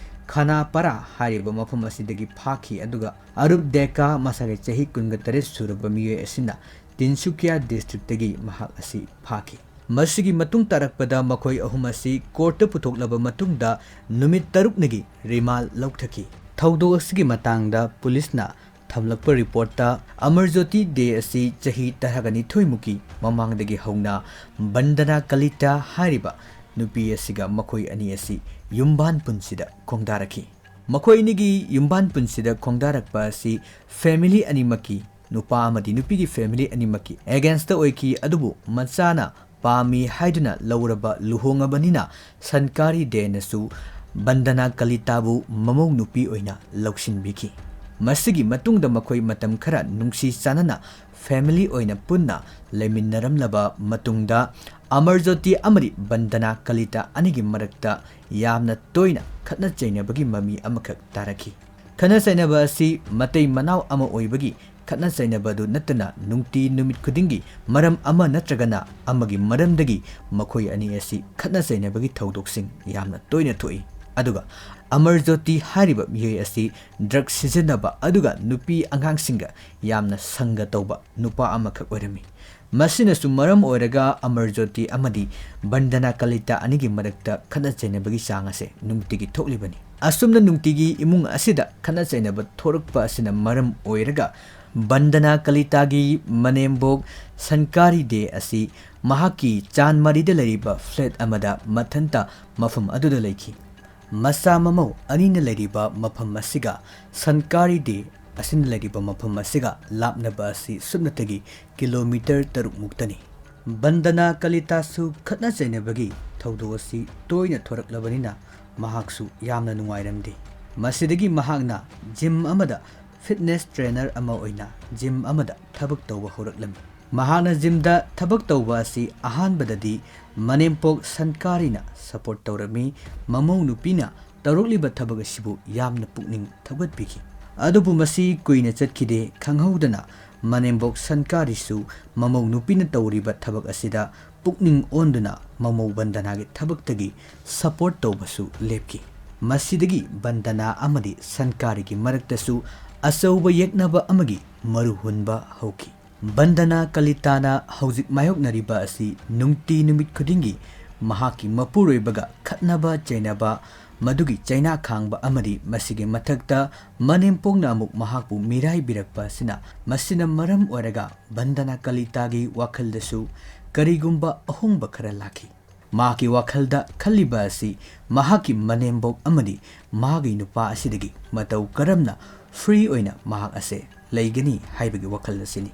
ꯈꯅꯥꯄꯥꯔꯥ ꯍꯥꯏꯔꯤꯕ ꯃꯐꯝ ꯑꯁꯤꯗꯒꯤ ꯐꯥꯈꯤ꯫ ꯑꯗꯨꯒ ꯑꯔꯨꯞ ꯗꯦꯀꯥ, ꯃꯁꯥꯒꯤ ꯆꯍꯤ ꯀꯨꯟꯒ ꯇꯔꯦꯠ ꯁꯨꯔꯕ ꯃꯤꯑꯣꯏ ꯑꯁꯤꯅ ꯇꯤꯟꯁꯨꯀꯤꯌꯥ ꯗꯤꯁꯇ꯭ꯔꯤꯛꯇꯒꯤ ꯃꯍꯥꯛ ꯑꯁꯤ ꯐꯥꯈꯤ꯫ ꯃꯁꯤꯒꯤ ꯃꯇꯨꯡ ꯇꯥꯔꯛꯄꯗ ꯃꯈꯣꯏ ꯑꯍꯨꯝ ꯑꯁꯤ ꯀꯣꯔꯠꯇ ꯄꯨꯊꯣꯛꯂꯕ ꯃꯇꯨꯡꯗ ꯅꯨꯃꯤꯠ ꯇꯔꯨꯛꯅꯤꯒꯤ ꯔꯤꯃꯥꯟ ꯂꯧꯊꯈꯤ꯫ ꯊꯧꯗꯣꯛ ꯑꯁꯤꯒꯤ ꯃꯇꯥꯡꯗ ꯄꯨꯂꯤꯁꯅ ꯊꯝꯂꯛꯄ ꯔꯤꯄꯣꯔꯠꯇ, ꯑꯃꯔꯖꯣꯇꯤ ꯗꯦ ꯑꯁꯤ ꯆꯍꯤ ꯇꯔꯥꯒ ꯅꯤꯊꯣꯏ ꯃꯨꯛꯀꯤ ꯃꯃꯥꯡꯗꯒꯤ ꯍꯧꯅ ꯕꯟꯗꯅꯥ ꯀꯂꯤꯇꯥ ꯍꯥꯏꯔꯤꯕ ꯅꯨꯄꯤ ꯑꯁꯤꯒ ꯃꯈꯣꯏ ꯑꯅꯤ ꯑꯁꯤ ꯌꯨꯝꯕꯥꯟ ꯄꯨꯟꯁꯤꯗ ꯈꯣꯡꯗꯥꯔꯛꯈꯤ꯫ ꯃꯈꯣꯏ ꯑꯅꯤꯒꯤ ꯌꯨꯝꯕꯥꯟ ꯄꯨꯟꯁꯤꯗ ꯈꯣꯡꯗꯥꯔꯛꯄ ꯑꯁꯤ ꯐꯦꯃꯤꯂꯤ ꯑꯅꯤꯃꯛꯀꯤ, ꯅꯨꯄꯥ ꯑꯃꯗꯤ ꯅꯨꯄꯤꯒꯤ ꯐꯦꯃꯤꯂꯤ ꯑꯅꯤꯃꯛꯀꯤ ꯑꯦꯒꯦꯟꯁꯇ ꯑꯣꯏꯈꯤ꯫ ꯑꯗꯨꯕꯨ ꯃꯆꯥꯅ ꯄꯥꯝꯃꯤ ꯍꯥꯏꯗꯨꯅ ꯂꯧꯔꯕ ꯂꯨꯍꯣꯡꯉꯕꯅꯤꯅ ꯁꯟꯀꯥꯔꯤ ꯗꯦꯅꯁꯨ ꯕꯟꯗꯅꯥ ꯀꯂꯤꯇꯥꯕꯨ ꯃꯃꯧ ꯅꯨꯄꯤ ꯑꯣꯏꯅ ꯂꯧꯁꯤꯟꯕꯤꯈꯤ꯫ ꯃꯁꯤꯒꯤ ꯃꯇꯨꯡꯗ ꯃꯈꯣꯏ ꯃꯇꯝ ꯈꯔ ꯅꯨꯡꯁꯤ ꯆꯥꯟꯅꯅ ꯐꯦꯃꯤꯂꯤ ꯑꯣꯏꯅ ꯄꯨꯟꯅ ꯂꯩꯃꯤꯟꯅꯔꯝꯂꯕ ꯃꯇꯨꯡꯗ, ꯑꯃꯔꯖꯣꯇꯤ ꯑꯃꯗꯤ ꯕꯟꯗꯅꯥ ꯀꯂꯤꯇꯥ ꯑꯅꯤꯒꯤ ꯃꯔꯛꯇ ꯌꯥꯝꯅ ꯇꯣꯏꯅ ꯈꯠꯅ ꯆꯩꯅꯕꯒꯤ ꯃꯃꯤ ꯑꯃꯈꯛ ꯇꯥꯔꯛꯈꯤ꯫ ꯈꯠꯅ ꯆꯩꯅꯕ ꯑꯁꯤ ꯃꯇꯩ ꯃꯅꯥꯎ ꯑꯃ ꯑꯣꯏꯕꯒꯤ ꯈꯠꯅ ꯆꯩꯅꯕꯗꯨ ꯅꯠꯇꯅ ꯅꯨꯡꯇꯤ ꯅꯨꯃꯤꯠ ꯈꯨꯗꯤꯡꯒꯤ ꯃꯔꯝ ꯑꯃ ꯅꯠꯇ꯭ꯔꯒꯅ ꯑꯃꯒꯤ ꯃꯔꯝꯗꯒꯤ ꯃꯈꯣꯏ ꯑꯅꯤ ꯑꯁꯤ ꯈꯠꯅ ꯆꯩꯅꯕꯒꯤ ꯊꯧꯗꯣꯛꯁꯤꯡ ꯌꯥꯝꯅ ꯇꯣꯏꯅ ꯊꯣꯛꯏ꯫ ꯑꯗꯨꯒ ꯑꯃꯔꯖꯣꯇꯤ ꯍꯥꯏꯔꯤꯕ ꯃꯤꯑꯣꯏ ꯑꯁꯤ ꯗ꯭ꯔꯒ ꯁꯤꯖꯤꯟꯅꯕ ꯑꯗꯨꯒ ꯅꯨꯄꯤ ꯑꯉꯥꯡꯁꯤꯡꯒ ꯌꯥꯝꯅ ꯁꯪꯒ ꯇꯧꯕ ꯅꯨꯄꯥ ꯑꯃꯈꯛ ꯑꯣꯏꯔꯝꯃꯤ꯫ ꯃꯁꯤꯅꯁꯨ ꯃꯔꯝ ꯑꯣꯏꯔꯒ ꯑꯃꯔꯖꯣꯇꯤ ꯑꯃꯗꯤ ꯕꯟꯗꯅꯥ ꯀꯂꯤꯇꯥ ꯑꯅꯤꯒꯤ ꯃꯔꯛꯇ ꯈꯠꯅ ꯆꯩꯅꯕꯒꯤ ꯆꯥꯡ ꯑꯁꯦ ꯅꯨꯡꯇꯤꯒꯤ ꯊꯣꯛꯂꯤꯕꯅꯤ꯫ ꯑꯁꯨꯝꯅ ꯅꯨꯡꯇꯤꯒꯤ ꯏꯃꯨꯡ ꯑꯁꯤꯗ ꯈꯠꯅ ꯆꯩꯅꯕ ꯊꯣꯔꯛꯄ ꯑꯁꯤꯅ ꯃꯔꯝ ꯑꯣꯏꯔꯒ ꯕꯟꯗꯅꯥ ꯀꯂꯤꯇꯥꯒꯤ ꯃꯅꯦꯝꯕꯣꯛ ꯁꯟꯀꯥꯔꯤ ꯗꯦ ꯑꯁꯤ ꯃꯍꯥꯛꯀꯤ ꯆꯥꯟꯃꯥꯔꯤꯗ ꯂꯩꯔꯤꯕ ꯐ꯭ꯂꯦꯠ ꯑꯃꯗ ꯃꯊꯟꯇ ꯃꯐꯝ ꯑꯗꯨꯗ ꯂꯩꯈꯤ꯫ ꯃꯆꯥ ꯃꯃꯧ ꯑꯅꯤꯅ ꯂꯩꯔꯤꯕ ꯃꯐꯝ ꯑꯁꯤꯒ ꯁꯟꯀꯥꯔꯤ ꯗꯦ ꯑꯁꯤꯅ ꯂꯩꯔꯤꯕ ꯃꯐꯝ ꯑꯁꯤꯒ ꯂꯥꯞꯅꯕ ꯑꯁꯤ ꯁꯨꯞꯅꯇꯒꯤ ꯀꯤꯂꯣꯃꯤꯇꯔ ꯇꯔꯨꯛ ꯃꯨꯛꯇꯅꯤ꯫ ꯕꯟꯗꯅꯥ ꯀꯂꯤꯇꯥꯁꯨ ꯈꯠꯅ ꯆꯩꯅꯕꯒꯤ ꯊꯧꯗꯣꯛ ꯑꯁꯤ ꯇꯣꯏꯅ ꯊꯣꯔꯛꯂꯕꯅꯤꯅ ꯃꯍꯥꯛꯁꯨ ꯌꯥꯝꯅ ꯅꯨꯡꯉꯥꯏꯔꯝꯗꯦ꯫ ꯃꯁꯤꯗꯒꯤ ꯃꯍꯥꯛꯅ ꯖꯤꯝ ꯑꯃꯗ ꯐꯤꯠꯅꯦꯁ ꯇ꯭ꯔꯦꯅꯔ ꯑꯃ ꯑꯣꯏꯅ ꯖꯤꯝ ꯑꯃꯗ ꯊꯕꯛ ꯇꯧꯕ ꯍꯧꯔꯛꯂꯝꯃꯤ꯫ ꯃꯍꯥꯛꯅ ꯖꯤꯝꯗ ꯊꯕꯛ ꯇꯧꯕ ꯑꯁꯤ ꯑꯍꯥꯟꯕꯗꯗꯤ ꯃꯅꯦꯝꯄꯣꯛ ꯁꯟꯀꯥꯔꯤꯅ ꯁꯄꯣꯔꯠ ꯇꯧꯔꯝꯃꯤ꯫ ꯃꯃꯧ ꯅꯨꯄꯤꯅ ꯇꯧꯔꯛꯂꯤꯕ ꯊꯕꯛ ꯑꯁꯤꯕꯨ ꯌꯥꯝꯅ ꯄꯨꯛꯅꯤꯡ ꯊꯧꯒꯠꯄꯤꯈꯤ꯫ ꯑꯗꯨꯕꯨ ꯃꯁꯤ ꯀꯨꯏꯅ ꯆꯠꯈꯤꯗꯦ꯫ ꯈꯪꯍꯧꯗꯅ ꯃꯅꯦꯝꯕꯣꯛ ꯁꯟꯀꯥꯔꯤꯁꯨ ꯃꯃꯧ ꯅꯨꯄꯤꯅ ꯇꯧꯔꯤꯕ ꯊꯕꯛ ꯑꯁꯤꯗ ꯄꯨꯛꯅꯤꯡ ꯑꯣꯟꯗꯨꯅ ꯃꯃꯧ ꯕꯟꯗꯅꯥꯒꯤ ꯊꯕꯛꯇꯒꯤ ꯁꯄꯣꯔꯠ ꯇꯧꯕꯁꯨ ꯂꯦꯞꯈꯤ꯫ ꯃꯁꯤꯗꯒꯤ ꯕꯟꯗꯅꯥ ꯑꯃꯗꯤ ꯁꯟꯀꯥꯔꯤꯒꯤ ꯃꯔꯛꯇꯁꯨ ꯑꯆꯧꯕ ꯌꯦꯛꯅꯕ ꯑꯃꯒꯤ ꯃꯔꯨ ꯍꯨꯟꯕ ꯍꯧꯈꯤ꯫ ꯕꯟꯗꯅꯥ ꯀꯂꯤꯇꯥꯅ ꯍꯧꯖꯤꯛ ꯃꯥꯌꯣꯛꯅꯔꯤꯕ ꯑꯁꯤ ꯅꯨꯡꯇꯤ ꯅꯨꯃꯤꯠ ꯈꯨꯗꯤꯡꯒꯤ ꯃꯍꯥꯛꯀꯤ ꯃꯄꯨꯔꯣꯏꯕꯒ ꯈꯠꯅꯕ ꯆꯩꯅꯕ, ꯃꯗꯨꯒꯤ ꯆꯩꯅꯥ ꯈꯥꯡꯕ ꯑꯃꯗꯤ ꯃꯁꯤꯒꯤ ꯃꯊꯛꯇ ꯃꯅꯦꯝꯄꯣꯛꯅ ꯑꯃꯨꯛ ꯃꯍꯥꯛꯄꯨ ꯃꯤꯔꯥꯏꯕꯤꯔꯛꯄ ꯑꯁꯤꯅ, ꯃꯁꯤꯅ ꯃꯔꯝ ꯑꯣꯏꯔꯒ ꯕꯟꯗꯅꯥ ꯀꯂꯤꯇꯥꯒꯤ ꯋꯥꯈꯜꯗꯁꯨ ꯀꯔꯤꯒꯨꯝꯕ ꯑꯍꯣꯡꯕ ꯈꯔ ꯂꯥꯛꯈꯤ꯫ ꯃꯍꯥꯛꯀꯤ ꯋꯥꯈꯜꯗ ꯈꯜꯂꯤꯕ ꯑꯁꯤ ꯃꯍꯥꯛꯀꯤ ꯃꯅꯦꯝꯕꯣꯛ ꯑꯃꯗꯤ ꯃꯥꯒꯤ ꯅꯨꯄꯥ ꯑꯁꯤꯗꯒꯤ ꯃꯇꯧ ꯀꯔꯝꯅ ꯐ꯭ꯔꯤ ꯑꯣꯏꯅ ꯃꯍꯥꯛ ꯑꯁꯦ ꯂꯩꯒꯅꯤ ꯍꯥꯏꯕꯒꯤ ꯋꯥꯈꯜ ꯑꯁꯤꯅꯤ꯫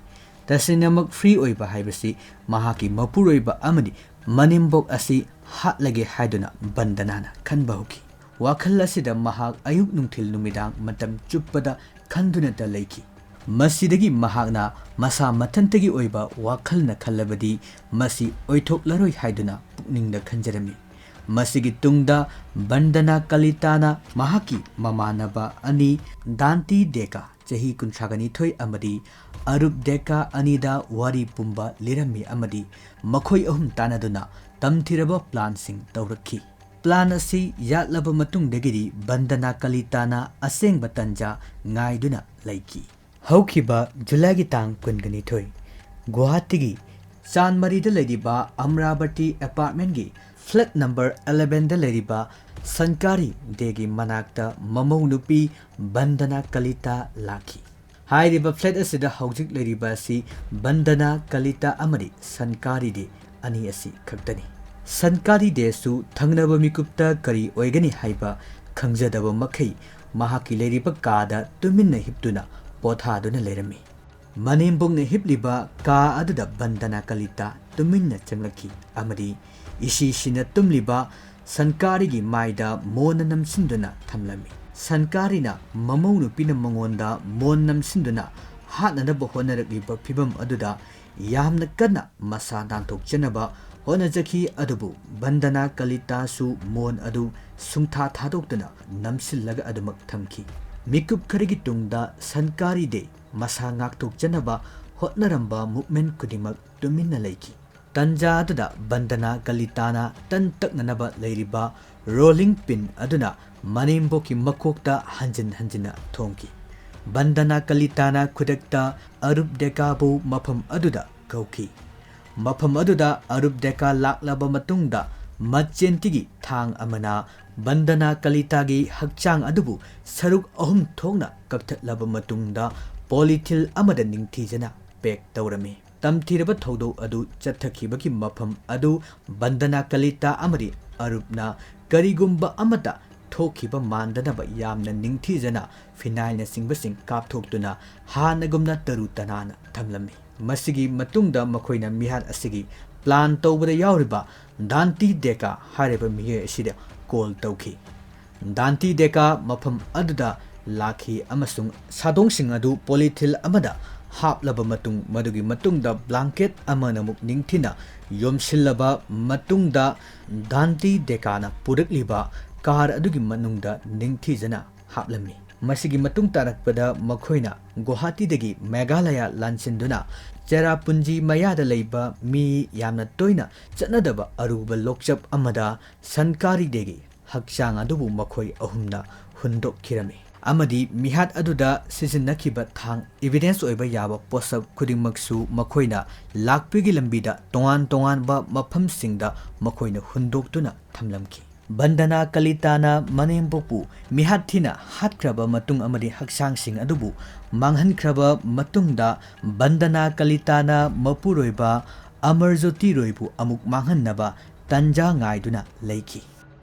ꯇꯁꯦꯡꯅꯃꯛ ꯐ꯭ꯔꯤ ꯑꯣꯏꯕ ꯍꯥꯏꯕꯁꯤ ꯃꯍꯥꯛꯀꯤ ꯃꯄꯨꯔꯣꯏꯕ ꯑꯃꯗꯤ ꯃꯅꯦꯝꯕꯣꯛ ꯑꯁꯤ ꯍꯥꯠꯂꯒꯦ ꯍꯥꯏꯗꯨꯅ ꯕꯟꯗꯅꯥꯅ ꯈꯟꯕ ꯍꯧꯈꯤ꯫ ꯋꯥꯈꯜ ꯑꯁꯤꯗ ꯃꯍꯥꯛ ꯑꯌꯨꯛ ꯅꯨꯡꯊꯤꯜ ꯅꯨꯃꯤꯗꯥꯡ ꯃꯇꯝ ꯆꯨꯞꯄꯗ ꯈꯟꯗꯨꯅꯇ ꯂꯩꯈꯤ꯫ ꯃꯁꯤꯗꯒꯤ ꯃꯍꯥꯛꯅ ꯃꯁꯥ ꯃꯊꯟꯇꯒꯤ ꯑꯣꯏꯕ ꯋꯥꯈꯜꯅ ꯈꯜꯂꯕꯗꯤ ꯃꯁꯤ ꯑꯣꯏꯊꯣꯛꯂꯔꯣꯏ ꯍꯥꯏꯗꯨꯅ ꯄꯨꯛꯅꯤꯡꯗ ꯈꯟꯖꯔꯝꯃꯤ꯫ ꯃꯁꯤꯒꯤ ꯇꯨꯡꯗ ꯕꯟꯗꯅꯥ ꯀꯂꯤꯇꯥꯅ ꯃꯍꯥꯛꯀꯤ ꯃꯃꯥꯟꯅꯕ ꯑꯅꯤ, ꯗꯥꯟꯇꯤ ꯗꯦꯀꯥ, ꯆꯍꯤ ꯀꯨꯟꯊ꯭ꯔꯥꯒ ꯅꯤꯊꯣꯏ ꯑꯃꯗꯤ ꯑꯔꯨꯞ ꯗꯦꯀꯥ ꯑꯅꯤꯗ ꯋꯥꯔꯤ ꯄꯨꯝꯕ ꯂꯤꯔꯝꯃꯤ ꯑꯃꯗꯤ ꯃꯈꯣꯏ ꯑꯍꯨꯝ ꯇꯥꯟꯅꯗꯨꯅ ꯇꯝꯊꯤꯔꯕ ꯄ꯭ꯂꯥꯟꯁꯤꯡ ꯇꯧꯔꯛꯈꯤ꯫ ꯄ꯭ꯂꯥꯟ ꯑꯁꯤ ꯌꯥꯠꯂꯕ ꯃꯇꯨꯡꯗꯒꯤꯗꯤ ꯕꯟꯗꯅꯥ ꯀꯂꯤꯇꯥꯅ ꯑꯁꯦꯡꯕ ꯇꯟꯖꯥ ꯉꯥꯏꯗꯨꯅ ꯂꯩꯈꯤ꯫ ꯍꯧꯈꯤꯕ ꯖꯨꯂꯥꯏꯒꯤ ꯇꯥꯡ ꯀꯨꯟꯒ ꯅꯤꯊꯣꯏ, ꯒꯨꯋꯥꯍꯥꯇꯤꯒꯤ ꯆꯥꯟꯃꯥꯔꯤꯗ ꯂꯩꯔꯤꯕ ꯑꯃꯔꯥꯕꯇꯤ ꯑꯦꯄꯥꯔꯠꯃꯦꯟꯒꯤ ꯐ꯭ꯂꯦꯠ ꯅꯝꯕꯔ ꯑꯦꯂꯦꯚꯦꯟꯗ ꯂꯩꯔꯤꯕ ꯁꯟꯀꯥꯔꯤ ꯗꯦꯒꯤ ꯃꯅꯥꯛꯇ ꯃꯃꯧ ꯅꯨꯄꯤ ꯕꯟꯗꯅꯥ ꯀꯂꯤꯇꯥ ꯂꯥꯛꯈꯤ꯫ ꯍꯥꯏꯔꯤꯕ flat ꯑꯁꯤꯗ ꯍꯧꯖꯤꯛ ꯂꯩꯔꯤꯕ ꯑꯁꯤ ꯕꯟꯗꯅꯥ ꯀꯂꯤꯇꯥ ꯑꯃꯗꯤ ꯁꯟꯀꯥꯔꯤ ꯗꯦ ꯑꯅꯤ ꯑꯁꯤ ꯈꯛꯇꯅꯤ꯫ ꯁꯟꯀꯥꯔꯤ ꯗꯦꯁꯨ ꯊꯪꯅꯕ ꯃꯤꯀꯨꯞꯇ ꯀꯔꯤ ꯑꯣꯏꯒꯅꯤ ꯍꯥꯏꯕ ꯈꯪꯖꯗꯕ ꯃꯈꯩ ꯃꯍꯥꯛꯀꯤ ꯂꯩꯔꯤꯕ ꯀꯥꯗ ꯇꯨꯃꯤꯟꯅ ꯍꯤꯞꯇꯨꯅ ꯄꯣꯊꯥꯗꯨꯅ ꯂꯩꯔꯝꯃꯤ꯫ ꯃꯅꯦꯝꯕꯣꯛꯅ ꯍꯤꯞꯂꯤꯕ ꯀꯥ ꯑꯗꯨꯗ ꯕꯟꯗꯅꯥ ꯀꯂꯤꯇꯥ ꯇꯨꯃꯤꯟꯅ ꯆꯪꯂꯛꯈꯤ ꯑꯃꯗꯤ ꯏꯁꯤꯁꯤꯅ ꯇꯨꯝꯂꯤꯕ ꯁꯟꯀꯥꯔꯤꯒꯤ ꯃꯥꯏꯗ ꯃꯣꯟꯅ ꯅꯝꯁꯤꯟꯗꯨꯅ ꯊꯝꯂꯝꯃꯤ꯫ ꯁꯟꯀꯥꯔꯤꯅ ꯃꯃꯧ ꯅꯨꯄꯤꯅ ꯃꯉꯣꯟꯗ ꯃꯣꯟ ꯅꯝꯁꯤꯟꯗꯨꯅ ꯍꯥꯠꯅꯅꯕ ꯍꯣꯠꯅꯔꯛꯂꯤꯕ ꯐꯤꯚꯝ ꯑꯗꯨꯗ ꯌꯥꯝꯅ ꯀꯟꯅ ꯃꯁꯥ ꯅꯥꯟꯊꯣꯛꯆꯅꯕ ꯍꯣꯠꯅꯖꯈꯤ, ꯑꯗꯨꯕꯨ ꯕꯟꯗꯅꯥ ꯀꯂꯤꯇꯥꯁꯨ ꯃꯣꯟ ꯑꯗꯨ ꯁꯨꯡꯊꯥ ꯊꯥꯗꯣꯛꯇꯅ ꯅꯝꯁꯤꯜꯂꯒ ꯑꯗꯨꯃꯛ ꯊꯝꯈꯤ꯫ ꯃꯤꯀꯨꯞ ꯈꯔꯒꯤ ꯇꯨꯡꯗ ꯁꯟꯀꯥꯔꯤ ꯗꯦ ꯃꯁꯥ ꯉꯥꯛꯊꯣꯛꯆꯅꯕ ꯍꯣꯠꯅꯔꯝꯕ movement ꯈꯨꯗꯤꯡꯃꯛ ꯇꯨꯃꯤꯟꯅ ꯂꯩꯈꯤ꯫ ꯇꯟꯖꯥ ꯑꯗꯨꯗ ꯕꯟꯗꯅꯥ ꯀꯂꯤꯇꯥꯅ ꯇꯟ ꯇꯛꯅꯅꯕ ꯂꯩꯔꯤꯕ rolling pin ꯑꯗꯨꯅ ꯃꯅꯦꯝꯕꯣꯛꯀꯤ ꯃꯀꯣꯛꯇ ꯍꯟꯖꯤꯟ ꯍꯟꯖꯤꯟꯅ ꯊꯣꯝꯈꯤ꯫ ꯕꯟꯗꯅꯥ ꯀꯂꯤꯇꯥꯅ ꯈꯨꯗꯛꯇ ꯑꯔꯨꯞ ꯗꯦꯀꯥꯕꯨ ꯃꯐꯝ ꯑꯗꯨꯗ ꯀꯧꯈꯤ꯫ ꯃꯐꯝ ꯑꯗꯨꯗ ꯑꯔꯨꯞ ꯗꯦꯀꯥ ꯂꯥꯛꯂꯕ ꯃꯇꯨꯡꯗ ꯃꯆꯦꯟꯇꯤꯒꯤ ꯊꯥꯡ ꯑꯃꯅ ꯕꯟꯗꯅꯥ ꯀꯂꯤꯇꯥꯒꯤ ꯍꯛꯆꯥꯡ ꯑꯗꯨꯕꯨ ꯁꯔꯨꯛ ꯑꯍꯨꯝ ꯊꯣꯛꯅ ꯀꯛꯊꯠꯂꯕ ꯃꯇꯨꯡꯗ polythene ꯑꯃꯗ ꯅꯤꯡꯊꯤꯖꯅ pack ꯇꯧꯔꯝꯃꯤ꯫ ꯇꯝꯊꯤꯔꯕ ꯊꯧꯗꯣꯛ ꯑꯗꯨ ꯆꯠꯊꯈꯤꯕꯒꯤ ꯃꯐꯝ ꯑꯗꯨ ꯕꯟꯗꯅꯥ ꯀꯂꯤꯇꯥ ꯑꯃꯗꯤ ꯑꯔꯨꯞꯅ ꯀꯔꯤꯒꯨꯝꯕ ꯑꯃꯠꯇ ꯊꯣꯛꯈꯤꯕ ꯃꯥꯟꯗꯅꯕ ꯌꯥꯝꯅ ꯅꯤꯡꯊꯤꯖꯅ phenolꯅꯆꯤꯡꯕꯁꯤꯡ ꯀꯥꯞꯊꯣꯛꯇꯨꯅ ꯍꯥꯟꯅꯒꯨꯝꯅ ꯇꯔꯨ ꯇꯅꯥꯟꯅ ꯊꯝꯂꯝꯃꯤ꯫ ꯃꯁꯤꯒꯤ ꯃꯇꯨꯡꯗ ꯃꯈꯣꯏꯅ ꯃꯤꯍꯥꯠ ꯑꯁꯤꯒꯤ plan ꯇꯧꯕꯗ ꯌꯥꯎꯔꯤꯕ ꯗꯥꯟꯇꯤ ꯗꯦꯀꯥ ꯍꯥꯏꯔꯤꯕ ꯃꯤꯑꯣꯏ ꯑꯁꯤꯗ call ꯇꯧꯈꯤ꯫ ꯗꯥꯟꯇꯤ ꯗꯦꯀꯥ ꯃꯐꯝ ꯑꯗꯨꯗ ꯂꯥꯛꯈꯤ ꯑꯃꯁꯨꯡ ꯁꯥꯗꯣꯡꯁꯤꯡ ꯑꯗꯨ polythene ꯑꯃꯗ ꯍꯥꯞꯂꯕ ꯃꯇꯨꯡ, ꯃꯗꯨꯒꯤ ꯃꯇꯨꯡꯗ blanket ꯑꯃꯅ ꯑꯃꯨꯛ ꯅꯤꯡꯊꯤꯅ ꯌꯣꯝꯁꯤꯜꯂꯕ ꯃꯇꯨꯡꯗ, ꯗꯥꯟꯇꯤ ꯗꯦꯀꯥꯅ ꯄꯨꯔꯛꯂꯤꯕ car ꯑꯗꯨꯒꯤ ꯃꯅꯨꯡꯗ ꯅꯤꯡꯊꯤꯖꯅ ꯍꯥꯞꯂꯝꯃꯤ꯫ ꯃꯁꯤꯒꯤ ꯃꯇꯨꯡ ꯇꯥꯔꯛꯄꯗ ꯃꯈꯣꯏꯅ ꯒꯨꯋꯥꯍꯥꯇꯤꯗꯒꯤ ꯃꯦꯘꯥꯂꯌꯥ ꯂꯥꯟꯁꯤꯟꯗꯨꯅ ꯆꯦꯔꯥꯄꯨꯟꯖꯤ ꯃꯌꯥꯗ ꯂꯩꯕ ꯃꯤ ꯌꯥꯝꯅ ꯇꯣꯏꯅ ꯆꯠꯅꯗꯕ ꯑꯔꯨꯕ ꯂꯣꯛꯆꯞ ꯑꯃꯗ ꯁꯟꯀꯥꯔꯤ ꯗꯦꯒꯤ ꯍꯛꯆꯥꯡ ꯑꯗꯨꯕꯨ ꯃꯈꯣꯏ ꯑꯍꯨꯝꯅ ꯍꯨꯟꯗꯣꯛꯈꯤꯔꯝꯃꯤ꯫ ꯑꯃꯗꯤ ꯃꯤꯍꯥꯠ ꯑꯗꯨꯗ ꯁꯤꯖꯤꯟꯅꯈꯤꯕ ꯊꯥꯡ, evidence ꯑꯣꯏꯕ ꯌꯥꯕ ꯄꯣꯠꯁꯛ ꯈꯨꯗꯤꯡꯃꯛꯁꯨ ꯃꯈꯣꯏꯅ ꯂꯥꯛꯄꯒꯤ ꯂꯝꯕꯤꯗ ꯇꯣꯉꯥꯟ ꯇꯣꯉꯥꯟꯕ ꯃꯐꯝꯁꯤꯡꯗ ꯃꯈꯣꯏꯅ ꯍꯨꯟꯗꯣꯛꯇꯨꯅ ꯊꯝꯂꯝꯈꯤ꯫ ꯕꯟꯗꯅꯥ ꯀꯂꯤꯇꯥꯅ ꯃꯅꯦꯝꯕꯣꯛꯄꯨ ꯃꯤꯍꯥꯠ ꯊꯤꯅ ꯍꯥꯠꯈ꯭ꯔꯕ ꯃꯇꯨꯡ ꯑꯃꯗꯤ ꯍꯛꯆꯥꯡꯁꯤꯡ ꯑꯗꯨꯕꯨ ꯃꯥꯡꯍꯟꯈ꯭ꯔꯕ ꯃꯇꯨꯡꯗ, ꯕꯟꯗꯅꯥ ꯀꯂꯤꯇꯥꯅ ꯃꯄꯨꯔꯣꯏꯕ ꯑꯃꯔ ꯖꯣꯇꯤ ꯔꯣꯏꯕꯨ ꯑꯃꯨꯛ ꯃꯥꯡꯍꯟꯅꯕ ꯇꯟꯖꯥ ꯉꯥꯏꯗꯨꯅ ꯂꯩꯈꯤ꯫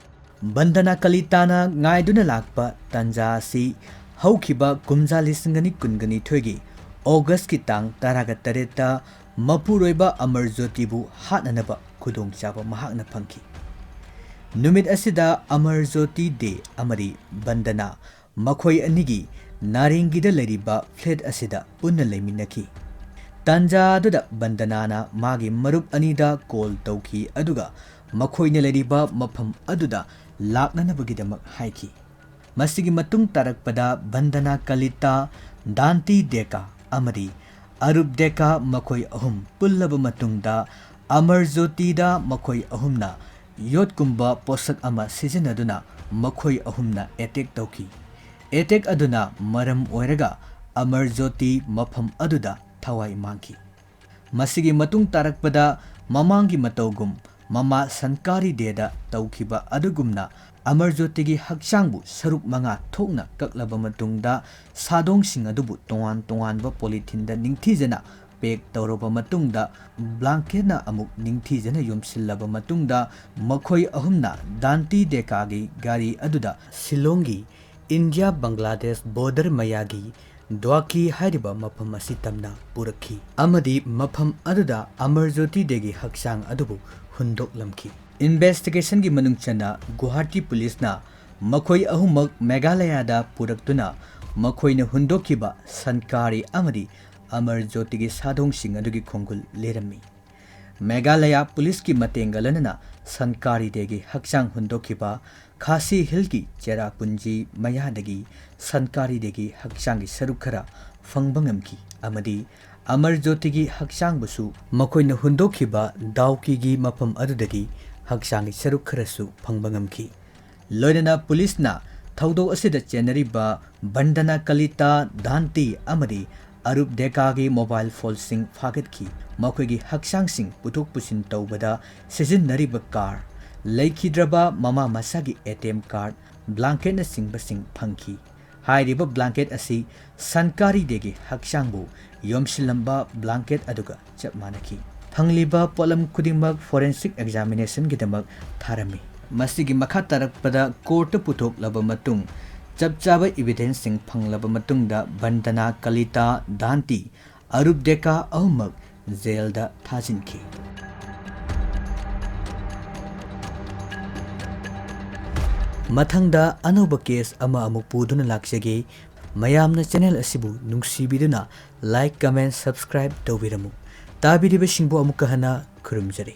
ꯕꯟꯗꯅꯥ ꯀꯂꯤꯇꯥꯅ ꯉꯥꯏꯗꯨꯅ ꯂꯥꯛꯄ ꯇꯟꯖꯥ ꯑꯁꯤ ꯍꯧꯈꯤꯕ ꯀꯨꯝꯖꯥ ꯂꯤꯁꯤꯡ ꯑꯅꯤ ꯀꯨꯟꯒ ꯅꯤꯊꯣꯏꯒꯤ ꯑꯣꯒꯁꯀꯤ ꯇꯥꯡ ꯇꯔꯥꯒ ꯇꯔꯦꯠꯇ ꯃꯄꯨꯔꯣꯏꯕ ꯑꯃꯔ ꯖꯣꯇꯤꯕꯨ ꯍꯥꯠꯅꯅꯕ ꯈꯨꯗꯣꯡꯆꯥꯕ ꯃꯍꯥꯛꯅ ꯐꯪꯈꯤ꯫ ꯅꯨꯃꯤꯠ ꯑꯁꯤꯗ ꯑꯃꯔ ꯖꯣꯇꯤ ꯗꯦ ꯑꯃꯗꯤ ꯕꯟꯗꯅꯥ ꯃꯈꯣꯏ ꯑꯅꯤꯒꯤ ꯅꯥꯔꯦꯡꯒꯤꯗ ꯂꯩꯔꯤꯕ ꯐ꯭ꯂꯦꯠ ꯑꯁꯤꯗ ꯄꯨꯟꯅ ꯂꯩꯃꯤꯟꯅꯈꯤ꯫ ꯇꯥꯟꯖꯥ ꯑꯗꯨꯗ ꯕꯟꯗꯅꯥꯅ ꯃꯥꯒꯤ ꯃꯔꯨꯞ ꯑꯅꯤꯗ ꯀꯣꯜ ꯇꯧꯈꯤ, ꯑꯗꯨꯒ ꯃꯈꯣꯏꯅ ꯂꯩꯔꯤꯕ ꯃꯐꯝ ꯑꯗꯨꯗ ꯂꯥꯛꯅꯅꯕꯒꯤꯗꯃꯛ ꯍꯥꯏꯈꯤ꯫ ꯃꯁꯤꯒꯤ ꯃꯇꯨꯡ ꯇꯥꯔꯛꯄꯗ ꯕꯟꯗꯅꯥ ꯀꯂꯤꯇꯥ, ꯗꯥꯟꯇꯤ ꯗꯦꯀꯥ ꯑꯃꯗꯤ ꯑꯔꯨꯞ ꯗꯦꯀꯥ ꯃꯈꯣꯏ ꯑꯍꯨꯝ ꯄꯨꯜꯂꯕ ꯃꯇꯨꯡꯗ, ꯑꯃꯔ ꯖꯣꯇꯤꯗ ꯃꯈꯣꯏ ꯑꯍꯨꯝꯅ ꯌꯣꯠꯀꯨꯝꯕ ꯄꯣꯠꯁꯛ ꯑꯃ ꯁꯤꯖꯤꯟꯅꯗꯨꯅ ꯃꯈꯣꯏ ꯑꯍꯨꯝꯅ ꯑꯦꯇꯦꯛ ꯇꯧꯈꯤ꯫ ꯑꯦꯇꯦꯛ ꯑꯗꯨꯅ ꯃꯔꯝ ꯑꯣꯏꯔꯒ ꯑꯃꯔ ꯖꯣꯇꯤ ꯃꯐꯝ ꯑꯗꯨꯗ ꯊꯋꯥꯏ ꯃꯥꯡꯈꯤ꯫ ꯃꯁꯤꯒꯤ ꯃꯇꯨꯡ ꯇꯥꯔꯛꯄꯗ ꯃꯃꯥꯡꯒꯤ ꯃꯇꯧꯒꯨꯝ ꯃꯃꯥ ꯁꯟꯀꯥꯔꯤ ꯗꯦꯗ ꯇꯧꯈꯤꯕ ꯑꯗꯨꯒꯨꯝꯅ ꯑꯃꯔ ꯖꯣꯇꯤꯒꯤ ꯍꯛꯆꯥꯡꯕꯨ ꯁꯔꯨꯛ ꯃꯉꯥ ꯊꯣꯛꯅ ꯀꯛꯂꯕ ꯃꯇꯨꯡꯗ, ꯁꯥꯗꯣꯡꯁꯤꯡ ꯑꯗꯨꯕꯨ ꯇꯣꯉꯥꯟ ꯇꯣꯉꯥꯟꯕ ꯄꯣꯂꯤꯊꯤꯟꯗ ꯅꯤꯡꯊꯤꯖꯅ ꯄꯦꯛ ꯇꯧꯔꯕ ꯃꯇꯨꯡꯗ, ꯕ꯭ꯂꯥꯡꯀꯦꯠꯅ ꯑꯃꯨꯛ ꯅꯤꯡꯊꯤꯖꯅ ꯌꯣꯝꯁꯤꯜꯂꯕ ꯃꯇꯨꯡꯗ, ꯃꯈꯣꯏ ꯑꯍꯨꯝꯅ ꯗꯥꯟꯇꯤ ꯗꯦꯀꯥꯒꯤ ꯒꯥꯔꯤ ꯑꯗꯨꯗ ꯁꯤꯂꯣꯡꯒꯤ ꯏꯟꯗꯤꯌꯥ ꯕꯪꯒ꯭ꯂꯥꯗꯦꯁ ꯕꯣꯔꯗꯔ ꯃꯌꯥꯒꯤ ꯗ꯭ꯋꯥꯀꯤ ꯍꯥꯏꯔꯤꯕ ꯃꯐꯝ ꯑꯁꯤ ꯇꯝꯅ ꯄꯨꯔꯛꯈꯤ ꯑꯃꯗꯤ ꯃꯐꯝ ꯑꯗꯨꯗ ꯑꯃꯔ ꯖꯣꯇꯤ ꯗꯦꯒꯤ ꯍꯛꯆꯥꯡ ꯑꯗꯨꯕꯨ ꯍꯨꯟꯗꯣꯛꯂꯝꯈꯤ꯫ ꯏꯟꯚꯦꯁꯇꯤꯒꯦꯁꯟꯒꯤ ꯃꯅꯨꯡ ꯆꯟꯅ ꯒꯨꯋꯥꯍꯥꯇꯤ ꯄꯨꯂꯤꯁꯅ ꯃꯈꯣꯏ ꯑꯍꯨꯝꯃꯛ ꯃꯦꯘꯥꯂꯌꯥꯗ ꯄꯨꯔꯛꯇꯨꯅ ꯃꯈꯣꯏꯅ ꯍꯨꯟꯗꯣꯛꯈꯤꯕ ꯁꯟꯀꯥꯔꯤ ꯑꯃꯗꯤ ꯑꯃꯔ ꯖꯣꯇꯤꯒꯤ ꯁꯥꯗꯣꯡꯁꯤꯡ ꯑꯗꯨꯒꯤ ꯈꯣꯡꯒꯨꯜ ꯂꯤꯔꯝꯃꯤ꯫ ꯃꯦꯘꯥꯂꯌꯥ ꯄꯨꯂꯤꯁꯀꯤ ꯃꯇꯦꯡꯒ ꯂꯣꯏꯅꯅ ꯁꯟꯀꯥꯔꯤ ꯗꯦꯒꯤ ꯍꯛꯆꯥꯡ ꯍꯨꯟꯗꯣꯛꯈꯤꯕ ꯈꯥꯁꯤ ꯍꯤꯜꯒꯤ ꯆꯦꯔꯥꯄꯨꯟꯖꯤ ꯃꯌꯥꯗꯒꯤ ꯁꯟꯀꯥꯔꯤ ꯗꯦꯒꯤ ꯍꯛꯆꯥꯡꯒꯤ ꯁꯔꯨꯛ ꯈꯔ ꯐꯪꯕ ꯉꯝꯈꯤ ꯑꯃꯗꯤ ꯑꯃꯔ ꯖꯣꯇꯤꯒꯤ ꯍꯛꯆꯥꯡꯕꯨꯁꯨ ꯃꯈꯣꯏꯅ ꯍꯨꯟꯗꯣꯛꯈꯤꯕ ꯗꯥꯎꯀꯤꯒꯤ ꯃꯐꯝ ꯑꯗꯨꯗꯒꯤ ꯍꯛꯆꯥꯡꯒꯤ ꯁꯔꯨꯛ ꯈꯔꯁꯨ ꯐꯪꯕ ꯉꯝꯈꯤ꯫ ꯂꯣꯏꯅꯅ ꯄꯨꯂꯤꯁꯅ ꯊꯧꯗꯣꯛ ꯑꯁꯤꯗ ꯆꯦꯟꯅꯔꯤꯕ ꯕꯟꯗꯅꯥ ꯀꯂꯤꯇꯥ, ꯗꯥꯟꯇꯤ ꯑꯃꯗꯤ ꯑꯔꯨꯞ ꯗꯦꯀꯥꯒꯤ ꯃꯣꯕꯥꯏꯜ ꯐꯣꯟꯁꯤꯡ ꯐꯥꯒꯠꯈꯤ꯫ ꯃꯈꯣꯏꯒꯤ ꯍꯛꯆꯥꯡꯁꯤꯡ ꯄꯨꯊꯣꯛ ꯄꯨꯁꯤꯟ ꯇꯧꯕꯗ ꯁꯤꯖꯤꯟꯅꯔꯤꯕ ꯀꯥꯔ, ꯂꯩꯈꯤꯗ꯭ꯔꯕ ꯃꯃꯥ ꯃꯆꯥꯒꯤ ꯑꯦ ꯇꯤ ꯑꯦꯝ ꯀꯥꯔꯗ, ꯕ꯭ꯂꯥꯡꯀꯦꯠꯅꯆꯤꯡꯕꯁꯤꯡ ꯐꯪꯈꯤ꯫ ꯍꯥꯏꯔꯤꯕ ꯕ꯭ꯂꯥꯡꯀꯦꯠ ꯑꯁꯤ ꯁꯟꯀꯥꯔꯤꯗꯦꯒꯤ ꯍꯛꯆꯥꯡꯕꯨ ꯌꯣꯝꯁꯤꯜꯂꯝꯕ ꯕ꯭ꯂꯥꯡꯀꯦꯠ ꯑꯗꯨꯒ ꯆꯞ ꯃꯥꯟꯅꯈꯤ꯫ ꯐꯪꯂꯤꯕ ꯄꯣꯠꯂꯝ ꯈꯨꯗꯤꯡꯃꯛ ꯐꯣꯔꯦꯟꯁꯤꯛ ꯑꯦꯛꯖꯥꯃꯤꯅꯦꯁꯟꯒꯤꯗꯃꯛ ꯊꯥꯔꯝꯃꯤ꯫ ꯃꯁꯤꯒꯤ ꯃꯈꯥ ꯇꯥꯔꯛꯄꯗ ꯀꯣꯔꯠꯇ ꯄꯨꯊꯣꯛꯂꯕ ꯃꯇꯨꯡ, ꯆꯞ ꯆꯥꯕ ꯏꯕꯤꯗꯦꯟꯁꯁꯤꯡ ꯐꯪꯂꯕ ꯃꯇꯨꯡꯗ, ꯕꯟꯗꯅꯥ, ꯀꯂꯤꯇꯥ, ꯗꯥꯟꯇꯤ, ꯑꯔꯨꯞ ꯗꯦꯀꯥ ꯑꯍꯨꯝꯃꯛ ꯖꯦꯜꯗ ꯊꯥꯖꯤꯟꯈꯤ꯫ ꯃꯊꯪꯗ ꯑꯅꯧꯕ ꯀꯦꯁ ꯑꯃ ꯑꯃꯨꯛ ꯄꯨꯗꯨꯅ ꯂꯥꯛꯆꯒꯦ꯫ ꯃꯌꯥꯝꯅ ꯆꯦꯅꯦꯜ ꯑꯁꯤꯕꯨ ꯅꯨꯡꯁꯤꯕꯤꯗꯨꯅ like, comment, subscribe ꯇꯧꯕꯤꯔꯝꯃꯨ꯫ ꯇꯥꯕꯤꯔꯤꯕꯁꯤꯡꯕꯨ ꯑꯃꯨꯛꯀ ꯍꯟꯅ ꯈꯨꯔꯨꯝꯖꯔꯤ꯫